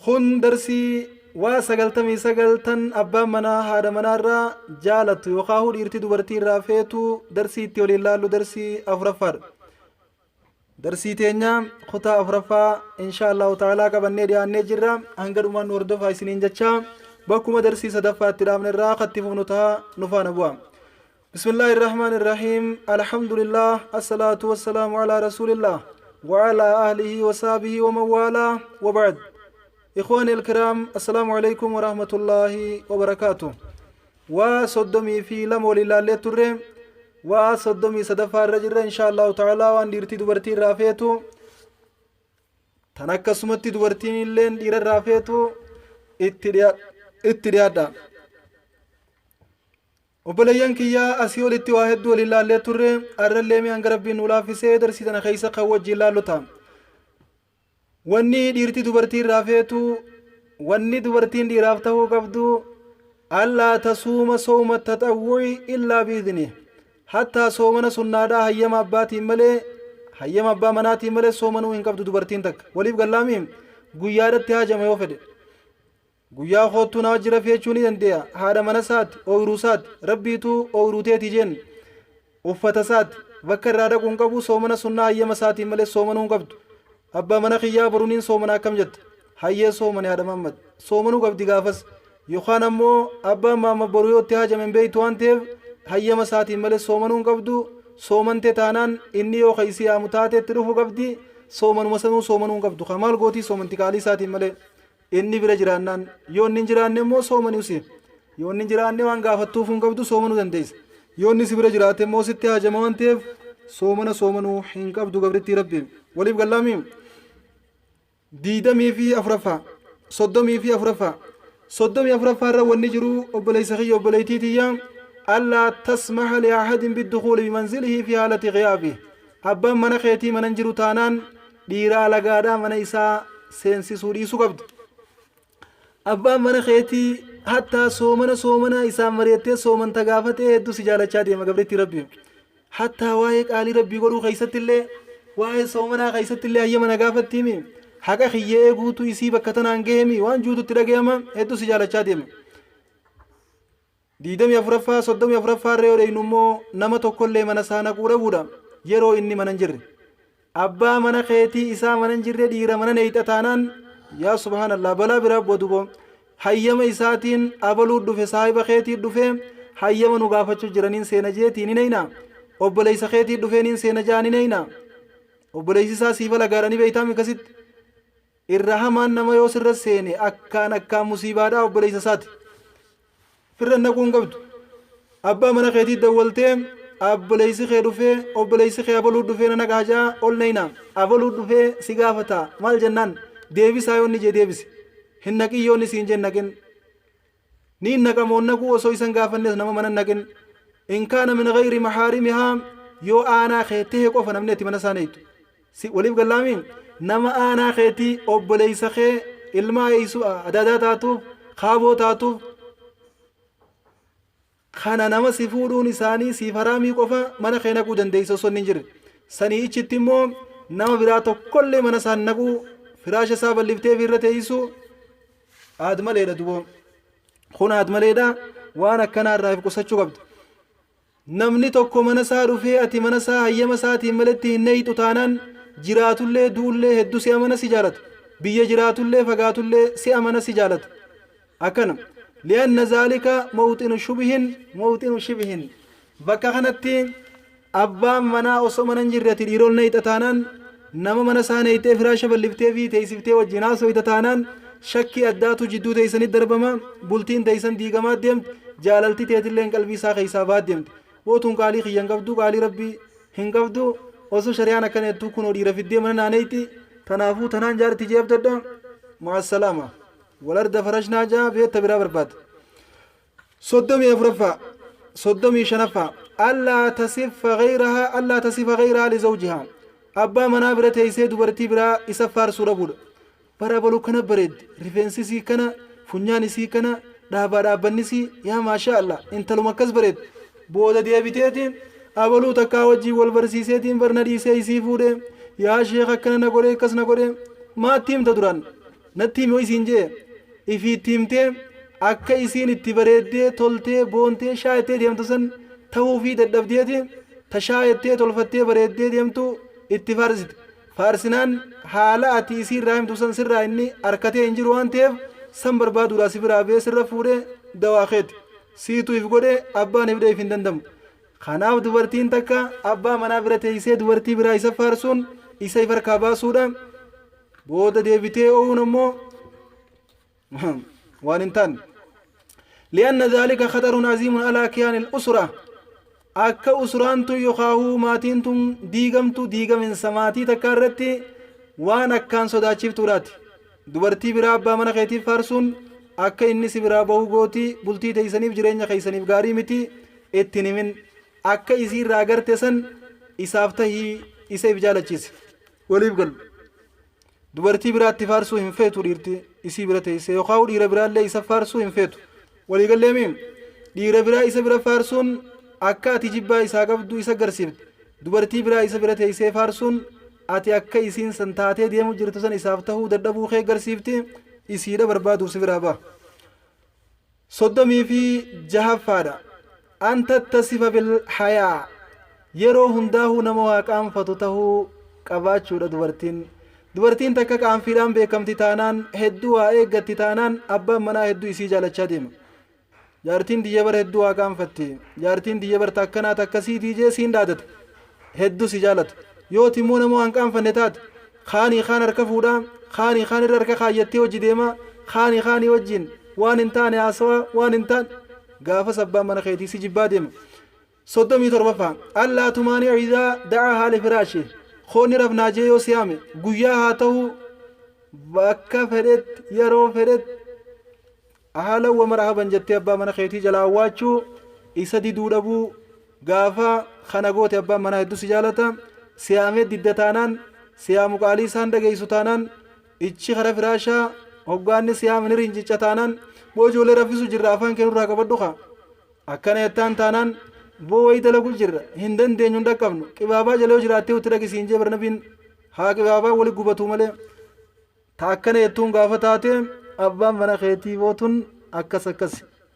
Kun darsii waa 99 tan abbaan manaa haadha manaa irraa jaalattu yookaahuu dhiirti dubartii irraa feetu darsii itti waliin laallu darsii afuraffaadha. Darsii teenya kutaa afuraffaa insha Allahu ta'aalaa qabannee dhiyaannee jirra. Hanga dhumaan nu hordofaa isiniin jecha bakkuma darsii sadaffaa itti dhaabne irraa katti fufnu ta'a nu faana bu'a. بسم الله الرحمن الرحيم الحمد لله الصلاة والسلام على رسول الله وعلى أهله وصحبه ومن والاه وبعد إخواني الكرام السلام عليكم ورحمة الله وبركاته و32 waliin turre waa 33ffaa irra jirra insha allahu ta'ala waan dhiirtii dubartii irraa feetu tan akkasumatti dubartiin illeen dhiira irraa feetu itti dhiyaadha. Obboleeyyan kiyya asii olitti waa hedduu waliin laallee turre arrallee mee hanga rabbiin nu laaffisee darsii tana keessa kan wajjiin laallu ta'a. Wanni dhiirti dubartii irraa feetu wanni dubartiin dhiiraaf ta'uu qabdu allaa tasuuma sooma taxawwu'i illaa biidni hattaa soomana sunnaadhaa hayyama abbaatiin malee hayyama abbaa manaatiin malee soomanuu hin qabdu dubartiin takka waliif gallaami guyyaadhatti haajama yoo fedhe Guyyaa koottuu na wajji rafi jechuu ni dandeeya. Haadha mana isaati, ooyruu isaati, Rabbiitu ooyruu teeti jeen. Uffata isaati, bakka irraa dhaqu hin qabu, soomana sunnaa hayyama isaatiin malee soomanuu hin qabdu. Abbaa mana kiyyaa boru niin soomana akkam jetta? Hayyee soomani haadha Mahammad. Soomanuu qabdi gaafas. Yookaan ammoo abbaan Mahammad boru yoo itti haajame hin beektu waan ta'eef hayyama isaatiin malee soomanuu hin qabdu. Soomante taanaan inni yoo ka isii yaamu taate itti dhufuu qabdi. Soomanuma sanuu soomanuu hin qabdu. Ka maal gootii soomanti qaalii isaatiin malee. Inni bira jiraannaan yoo inni hin jiraanne immoo soomani usi. Yoo inni hin jiraanne waan gaafattuuf hin qabdu soomanuu dandeessa. Yoo inni si bira jiraate immoo sitti haajama waan ta'eef soomana soomanuu hin qabdu gabrittii Rabbii. Waliif gallaami. 24ffaa 34ffaa 34ffaa irra wanni jiru obboleessa kiyya obboleettii tiyya allaa tasmaha li ahadin biddukuuli bimanzilihi fi haalati ghiyaabi abbaan mana keetii mana hin jiru taanaan dhiira alagaadhaa mana isaa seensisuu dhiisuu qabda. Abbaan mana keetii hattaa soomana soomana isaan mari'attee soomanta gaafatee hedduu si jaalachaa deema gabrittii Rabbii. Hattaa waa'ee qaalii Rabbii godhuu keessatti illee waa'ee soomanaa keessatti illee hayyama na gaafattiimi haqa kiyya eeguutu isii bakka tanaan gahemi waan juututti dhagayama hedduu si jaalachaa deema. 24ffaa 34ffaa irra yoo dheynu immoo nama tokkollee mana isaa naquu dhabuudha yeroo inni mana hin jirre. Abbaa mana keetii isaa mana hin jirre dhiira mana neeyxa taanaan yaa subhaanallah balaa biraa bu'a duboo. Hayyama isaatiin abaluu dhufe saahiba keetii dhufe hayyama nu gaafachuu jiraniin seena jeetii ni neeyna. Obboleessa keetii dhufee niin seena jaa ni neeyna. Obboleessi isaa siifa lagaadha ni beeytaami akkasitti. Irra hamaan nama yoo sirra seene akkaan akkaan musiibaadhaa obboleessa isaati. Firra naquu hin qabdu. Abbaa mana keetii dawwaltee obboleessi kee dhufee obboleessi kee abaluu dhufee na naqaa jaa ol nayna abaluu dhufee si gaafata maal jennaan deebisaa yoo inni jee deebisi hin naqin yoo inni siin jee hin naqin. Ni naqamoo naquu osoo isan gaafannes nama mana naqin. In kaana min gayri mahaarimihaa yoo aanaa kee tahe qofa namni ati mana isaa neeytu. Si waliif gallaami nama aanaa keetii obboleessa kee ilma eeysu adaadaa taatuuf kaaboo taatuuf kana nama si fuudhuun isaanii siif haraamii qofa mana kee naquu dandeessa osoo inni hin jirre. Sanii ichitti immoo nama biraa tokkollee mana isaan naquu firaasha isaa balliftee fi irra teessu aad maleedha duboo. Kun aad maleedha waan akkanaa irraa if qusachuu qabda. Namni tokko mana isaa dhufee ati mana isaa hayyama isaatiin maletti hin neeyxu taanaan jiraatullee du'ullee hedduu si amana si jaalata. Biyya jiraatullee fagaatullee si amana si jaalata. Akkana. Li'anna zaalika mawxinu shubihin mawxinu shibhin. Bakka kanatti abbaan manaa osoo mana hin jirre ati dhiirol neeyxa taanaan nama mana isaa neeyxee firaasha balliftee fi teessiftee wajjin haasoyta taanaan shakkii addaatu jidduu teessanitti darbama bultiin teessan diigamaa deemti jaalalti teetilleen qalbii isaa keessaa baat deemti. Bootuun qaalii kiyya hin qabdu qaalii rabbii hin qabdu osoo shari'aan akkana jettuu kunoo dhiira fiddee mana naa neeyxi tanaafuu tanaan jaarti jee abdadha ma'assalaama. Walarda farashnaa jaa beetta biraa barbaada. 34ffaa 35ffaa allaa tasiffa gayrahaa allaa tasifa gayrahaa lizawjihaa abbaa manaa bira teessee dubartii biraa isa faarsuu dhabuudha. Bara balu kana bareeddi rifeensi isii kana funyaan isii kana dhaabaa dhaabbanni isii yaa maashaa Allah intaluma akkas bareeddi. Booda deebiteetiin abaluu takkaa wajjiin wal barsiiseetiin barna dhiisee isii fuudhe yaa sheekh akkana na godhe akkas na godhe maatti himta duraan. Natti himi yoo isiin jee ifii itti himtee akka isiin itti bareeddee toltee boontee shaayettee deemtu san tahuufii dadhabdeeti ta shaayettee tolfattee bareeddee deemtu itti faarsite. Faarsinaan haala ati isii irraa himtu san sirraa inni arkatee hin jiru waan ta'eef san barbaaduudhaa si biraa bee sirra fuudhe dawaa keeti. Siitu if godhe abbaan if if hin dandamu. Kanaaf dubartiin takka abbaa manaa bira teessee dubartii biraa isa faarsuun isa if harkaa baasuudha. Booda deebitee oo'uun ammoo waan hin taane. لأن ذلك خطر عظيم على كيان الأسرة. Akka usuraan tun yookaahuu maatiin tun diigamtu diigaminsa maatii takka irratti waan akkaan sodaachiftuudhaati. Dubartii biraa abbaa mana keetiif faarsuun akka inni si biraa bahuu gootii. Bultii teessaniif, jireenya keessaniif gaarii miti. Ittiin himin. Akka isii irraa garte san isaaf tahii isa if jaalachiise waliif galu. Dubartii biraatti faarsuu hin feetu dhiirti isii bira teessee, yookaan dhiira biraallee isa faarsuu hin feetu. Waliigalleemi? Dhiira biraa isa bira faarsuun akka ati jibbaa isaa qabdu isa garsiifte. Dubartii biraa isa bira teessee faarsuun ati akka isiin san taatee deemu jirtu san isaaf tahuu dadhabuu kee garsiifti. Isiidha barbaaduuf si biraa ba'a. 36ffaadha. أن تتصف بالحياء. Yeroo hundaahuu nama waa qaanfatu tahuu qabaachuudha dubartiin. Dubartiin takka qaanfiidhaan beekamti taanaan, hedduu waa eeggatti taanaan, abbaan manaa hedduu isii jaalachaa deema. Jaartiin tiyya bara hedduu waa qaanfatti, jaartiin tiyya bara takkanaa takkasii diijee siin dhaadata, hedduu si jaalata. Yooti immoo nama waan qaanfanne taate, kaanii kaan harka fuudhaa, kaanii kaan irra harka kaayyattee hojii deemaa, kaanii kaanii wajjin waan hin taane haasawaa, waan hin taane gaafas abbaan mana keetii si jibbaa deema. 37ffaa. ألا تمانع إذا دعاها لفراشه. Koonni rafnaajee yoo siyaame, guyyaa haa ta'u, bakka fedhetti, yeroo fedhetti, أهلا ومرحبا jettee abbaa mana keetii jalaa awwaachuu, isa diduu dhabuu. Gaafa kana goote abbaan manaa hedduu si jaalata. Siyaamee didda taanaan, siyaamu qaalii isaan dhageessu taanaan, ichi kara firaashaa hoggaanni siyaame ni rincica taanaan, boo ijoollee raffisu jirra, afaan keenurraa qabadhu kaa akkana jettaan taanaan, boo wayii dalagu jirra, hin dandeenyu, hin dhaqqabnu, qibaabaa jala yoo jiraattee itti dhaqisiin jee barnabiin haa qibaabaa wali gubatuu malee ta akkana jettuun gaafa taate, abbaan mana keetii bootun akkas akkas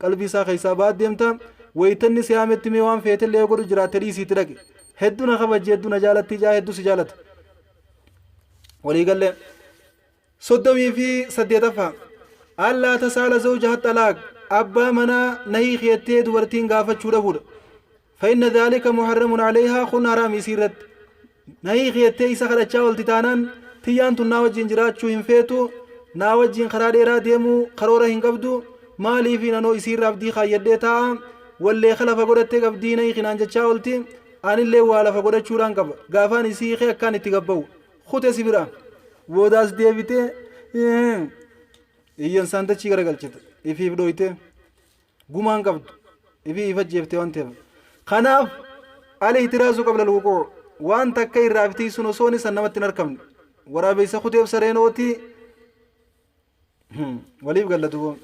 qalbii isaa keessaa baat deemta. Waytanni siyaametti mee waan feetellee yoo godhu jiraatte dhiisiitti dhaqi. Hedduu na kabajji, hedduu na jaalatti jaa, hedduu si jaalata. Waliigallee? 38ffaa. ألا تسأل زوجها الطلاق. Abbaa manaa nahii keettee dubartiin gaafachuu dhabuudha. فإن ذلك محرم عليها. Kun haraam isii irratti. Nahii keettee isa kadhachaa olti taanaan, tiyyaan tun naa wajjin jiraachuu hin feetu, naa wajjin karaa dheeraa deemuu karoora hin qabdu, maaliifi nanoo isiirra abdii kaayyadhee taa'a? Wallee lafa godhattee qabdii nahii kinaan jechaa olti, anillee waa lafa godhachuudhaan qaba. Gaafaan isii kee akkaan itti gabba'u kute si bira boodaas deebitee iyyan isaan dachii garagalchite, ifiif dhoyte, gumaan qabdu, ifii if ajjeefte waan ta'eef. Kanaaf الاحتراز قبل الوقوع. Waan takka irraa fitiisuun osoo inni san namatti hin argamne waraabessa kuteef sareenooti. Waliif gallatu.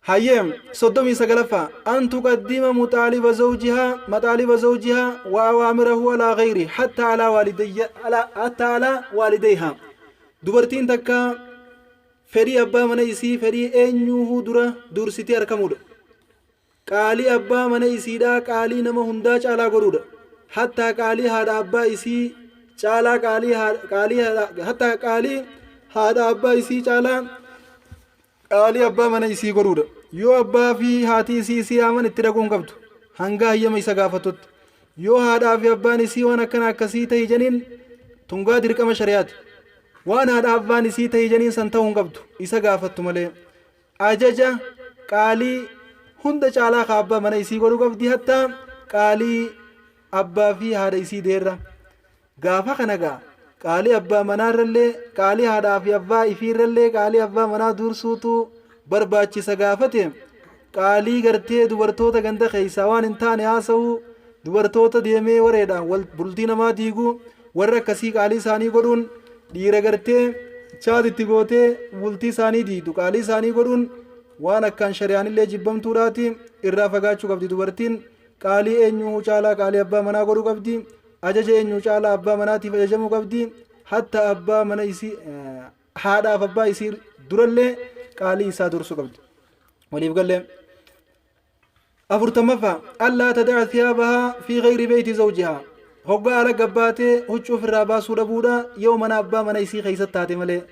Hayyee, 39ffaa. أن تقدم مطالب زوجها وأوامره على غيره، حتى على والديها. Dubartiin takka fedhii abbaa mana isii fedhii eenyuuhuu dura dursitee argamuudha. Qaalii abbaa mana isiidhaa qaalii nama hundaa caalaa godhuudha. Hattaa qaalii haadha abbaa isii caalaa, qaalii hattaa qaalii haadha abbaa isii caalaa qaalii abbaa mana isii godhuudha. Yoo abbaa fi haati isii isii yaaman itti dhaquun qabdu hanga hayyama isa gaafatutti. Yoo haadhaa fi abbaan isii waan akkana akkasii ta'ii janiin, tungaa dirqama shari'aati. Waan haadha abbaan isii ta'ii janiin san ta'uu hin qabdu isa gaafattu malee. Ajaja qaalii hunda caalaa ka abbaa mana isii godhuu qabdi, hattaa qaalii abbaa fi haadha isii deerra. Gaafa kana gaa qaalii abbaa manaarrallee, qaalii haadhaa fi abbaa ifiirrallee qaalii abbaa manaa dursuutu barbaachisa. Gaafate qaalii gartee dubartoota ganda keessaa waan hin taane haasa'uu, dubartoota deemee wareedhaan wal bultii namaa diiguu, warra akkasii qaalii isaanii godhuun, dhiira gartee chaatitti gootee bultii isaanii diidu qaalii isaanii godhuun waan akkaan shari'aanillee jibbamtuudhaati. Irraa fagaachuu qabdi dubartiin. Qaalii eenyuu caalaa qaalii abbaa manaa godhuu qabdi. Ajaja eenyuu caalaa abbaa manaatiif ajajamuu qabdi, hatta abbaa mana isii. Haadhaaf abbaa isii durallee qaalii isaa dursuu qabdi. Waliif gallee. Afurtammaffaa allaa tada'a thiyaabahaa fi gayri beeyti zawjihaa. Hoggaa ala gabbaatee huccuu ofirraa baasuu dhabuudha yoo mana abbaa mana isii keessatti taate malee.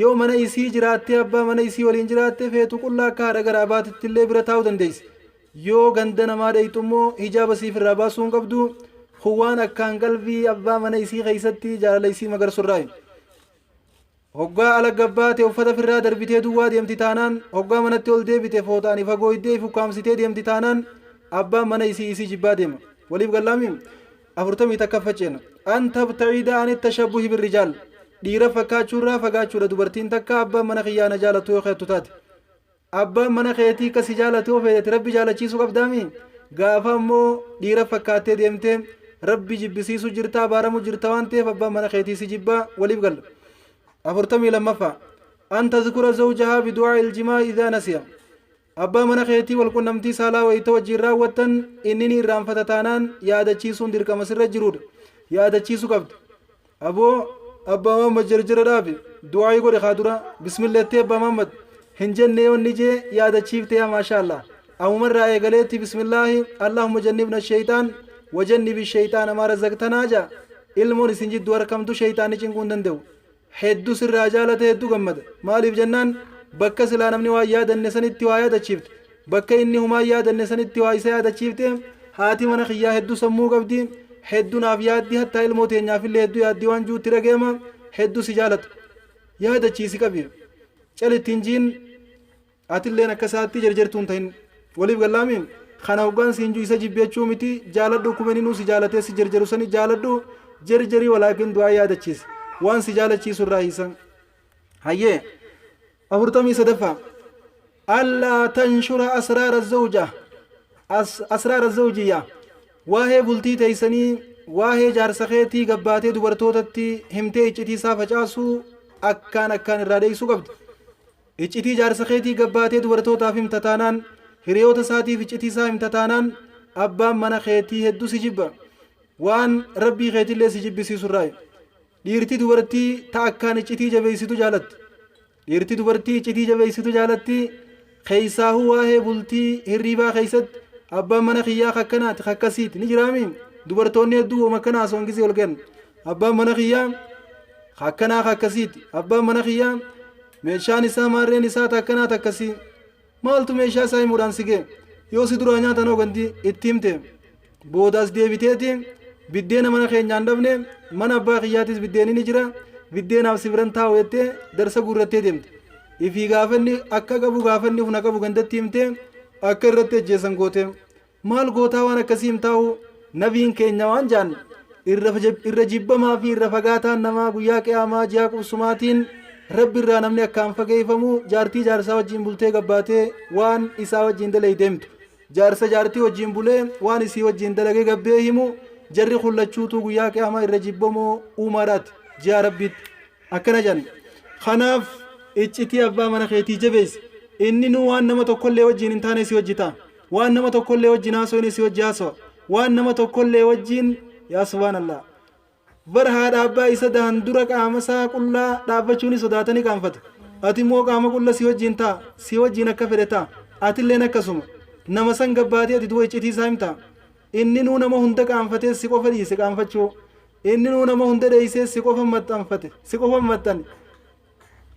Yoo mana isii jiraattee abbaa mana isii waliin jiraatte feetu qullaa akka haadha garaa baatitti illee bira taa'uu dandeessi. Yoo ganda namaa dheeyxu immoo hijaaba isii ofirraa baasuu hin qabdu. Kun waan akkaan qalbii abbaa mana isii keessatti jaalala isii magarsu irraayi. Hoggaa ala gabbaate uffata firraa darbitee duwwaa deemti taanaan, hoggaa manatti ol deebite fooxaan if hagooydee if ukkaamsitee deemti taanaan, abbaan mana isii isii jibbaa deema. Waliif gallaami? 41ffa ceena. An tabta'ida ani tashabbuhi birrijaal. Dhiira fakkaachuurraa fagaachuudha dubartiin takka abbaan mana kiyyaa na jaalatu yoo keettu taate. Abbaan mana keetii akka si jaalatu yoo feete Rabbi jaalachiisuu qabdaami? Gaafa ammoo dhiira fakkaattee deemtee Rabbi jibbisiisuu jirta abaaramu jirta waan ta'eef abbaan mana keetii si jibbaa waliif galla. 42ffaa An tadhkura zawjahaa bidu'aa iljimaa idhaa nasiya. Abbaa mana keetii wal qunnamtii saalaa wayita wajjiin raawwattan inni ni irraanfata taanaan yaadachiisuun dirqama sirra jiruudha. Yaadachiisuu qabda. Aboo abbaa Muhammad jarjara dhaabi du'aayii godhi kaa dura bismilleettee abbaa Muhammad hin jenne yoo inni jee yaadachiifte yaa maashaa Allah amumarraa eegaleetti bismillaahi Allahumma jannibna sheyxaan wajannibi sheyxaana maa razaqtanaa jaa ilmoon isin jidduu arkamtu sheyxaanni cinquu hin danda'u heddu sirraa jaalate heddu gammada maaliif jennaan bakka silaa namni waa yaadanne sanitti waa yaadachiifte Bakka inni humaa hin yaadanne sanitti waa isa yaadachiifte, haati mana kiyyaa heddu sammuu qabdi, heddu naaf yaaddi, hattaa ilmoo teenyaafillee heddu yaaddi waan ju'u itti dhagayama, heddu si jaalata. Yaadachiisi qabi. Cal itti hin ji'in, atilleen akka isaatti jerjertuu hin tahin. Waliif gallaami? Kana hoggaan siin ju'u isa jibbi jechuu miti, jaaladhu akkuma inninuu si jaalatee si jerjeru sani jaaladhu, jerjerii walaakin du'aa yaadachiisi. Waan si jaalachiisu irraa hiisa. Hayyee. 43ffaa Allaa tanshura asraara zawja asraara zawjiyya waa'ee bultii teessanii waa'ee jaarsa keetii gabbaatee dubartootatti himtee iccitii isaa facaasuu akkaan akkaan irraa dheessuu qabdi. Iccitii jaarsa keetii gabbaatee dubartootaaf himta taanaan hiriyoota isaatiif iccitii isaa himta taanaan abbaan mana keetii hedduu si jibba. Waan rabbii keetillee si jibbisiisu irraayi. Dhiirti dubartii ta akkaan iccitii jabeessitu jaalatti. Dhiirti dubartii iccitii jabeessitu jaalatti. Keessaahuu waa'ee bultii hirriibaa keessatti abbaan mana kiyyaa kakkanaati kakkasiiti ni jiraami. Dubartoonni hedduu wooma akkana haasawaan gisee ol gahan. Abbaan mana kiyyaa kakkanaa kakkasiiti. Abbaan mana kiyyaa meeshaan isaa maarreen isaa takkanaa takkasii. Maaltu meeshaa isaa himuudhaan si ga'e? Yoo si duraa nyaatan hoo ganti itti himte. Booda as deebiteeti biddeena mana keenyaan dhabne mana abbaa kiyyaatis biddeenni ni jira biddeenaaf si biran taa'u jettee darsa guurrattee deemte. Ifii gaafanni akka qabu gaafanni huna qabu gandatti himte akka irratti ajjeesan goote. Maal gootaa waan akkasii himtaa'u nabiin keenya waan jaan irra jibbamaa fi irra fagaataan namaa guyyaa qiyaamaa ji'a qubsumaatiin rabbi irraa namni akkaan fageeffamu jaartii jaarsaa wajjin bultee gabbaatee waan isaa wajjin dalagde himtu. Jaarsa jaartii wajjin bulee waan isii wajjin dalagee gabbee himu jarri kun lachuutuu guyyaa qiyaamaa irra jibbamoo uumaadhaati ji'a rabbiitti. Akkana jedhan. Kanaaf iccitii abbaa mana keetii jabeessi. Inni nuu waan nama tokkollee wajjin hin taane si wajji ta'a. Waan nama tokkollee wajjin haasoyne si wajji haasowa. Waan nama tokkollee wajjin yaa subhaanallah. Bar haadha abbaa isa dahan dura qaama isaa qullaa dhaabbachuu ni sodaata ni qaanfata. Ati immoo qaama qulla si wajjin ta'a. Si wajjin akka fedhe ta'a. Atilleen akkasuma. Nama san gabbaatee ati duba iccitii isaa himtaa. Inni nuu nama hunda qaanfatee si qofa dhiise qaanfachuu. Inni nuu nama hunda dheeysee si qofa maxxanfate, si qofa maxxane.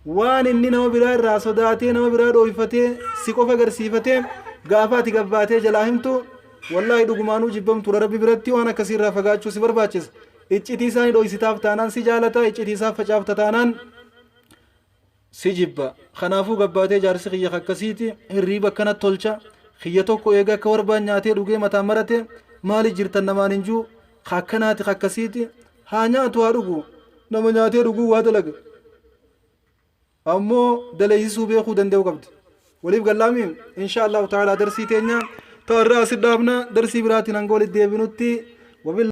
Waan inni nama biraa irraa sodaatee nama biraa dhooyfatee si qofa garsiifatee gaafa ati gabbaatee jalaa himtu wallaahi dhugumaanuu jibbamtuudha rabbi biratti waan akkasii irraa fagaachuu si barbaachisa. Iccitii isaa ni dhooysitaaf taanaan si jaalata, iccitii isaa facaafta taanaan si jibba. Kanaafuu gabbaatee jaarsi kiyya kakkasiiti hirriiba akkana tolcha kiyya tokko eega akka warbaan nyaatee dhugee mataan marate maali jirtan namaan hin juu kakkanaati kakkasiiti haa nyaatu haa dhugu nama nyaatee dhuguu waa dalaga ammoo daleessisuu beekuu danda'uu qabdi. Waliif gallaami insha Allahu ta'ala darsii teenya ta'arraa asi dhaabna darsii biraatiin hanga walitti deebinutti wabil.